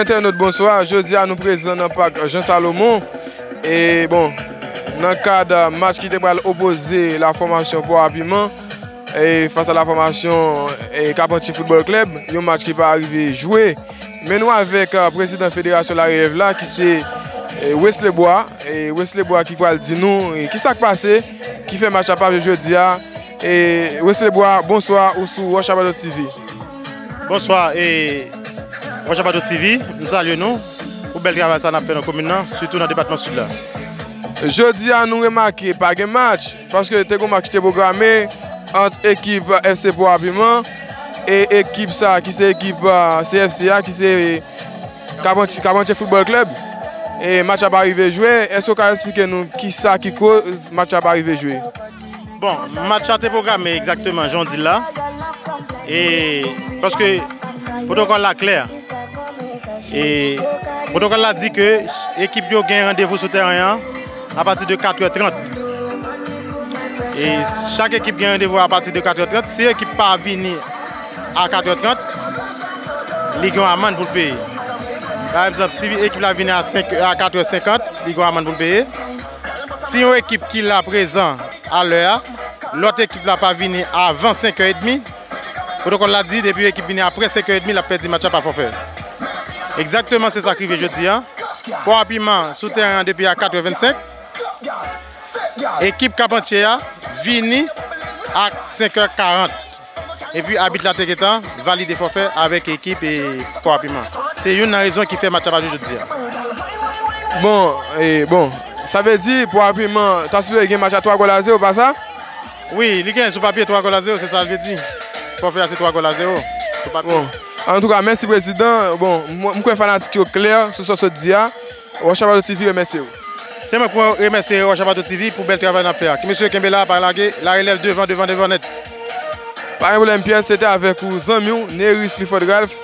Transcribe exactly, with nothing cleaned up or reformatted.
Entènot, bonswa. Jodi a, nou prezan nan pak Jean Salomon. E, bon, nan kad match ki te pral opoze la fòmasyon Pwa Piman e fas a la fòmasyon e Kapanche Football Club, yon match ki pa rive jwe. Men nou avèk, eh, prezidan Federasyon Larelèv la, ki se, eh, Wesley Bois. E Wesley Bois ki pral di nou, eh, ki sa k pase, ki fè match la pa jwe jodi a. E Wesley Bois, bonswa, ou sou Wòch Abato T V. Bonswa, e Wòch Abato T V, m salye nou pou bèl travay sa n ap fè nan komin nan, sitou nan depatman Sid la. Jodi a, nou remake pa gen match, paske te gen match ki te pwograme ant ekip F C Pwa Piman e ekip sa ki se ekip, eh, C F C a, ki se Kapanche, Kapanche Football Club. E match la pa rive jwe. Èske w ka eksplike nou ki sa ki koz match la pa rive jwe? Bon, match la te pwograme egzakteman jan w di l la. E paske pwotokòl la klè. E pwotokòl la di ke ekip yo gen randevou sou tèren an apati de katrè trant. E chak ekip gen randevou apati de katrè trant. Si ekip pa vini a katrè trant, li gen yon amann pou l peye. Pa egzanp, si ekip la vini a senk, a katrè senkant, li gen yon amann pou l peye. Si yon ekip ki la prezan a lè a, lòt ekip la pa vini avan senkè edmi, pwotokòl la di depi ekip vini apre senkè edmi, l ap pèdi match la pa fòfè. Egzakteman, se sa k rive jodi a. Pwa Piman sou tèren an depi a katrè vennsenk. Ekip Kapanche a vini ak senkè karant. Epi abit la te gentan valide fòfè avèk ekip e Pwa Piman. Se youn nan rezon ki fè match la pa jwe jodi a. Bon, e, bon, sa vle di Pwa Piman ta sipoze gen match a twa gòl a zewo, pa sa? Wi, li gen sou papye twa gòl a zewo, se sa l vle di. Fòfè a se twa gòl a zewo sou papye. Bon, antouka, mèsi prezidan. Bon, m, m kwè fanatik yo klè sou sa w sot di a. Wòch Abato T V remèsye w. Se mwen pou remèsye Wòch Abato T V pou bèl travay n ap fè a. Mesye, kenbe la, pa lage, Larelèv devan, devan, devan nèt. Pa gen pwoblèm, Pierre, se te avèk ou, zanmi w, Neris Clifford Ralph.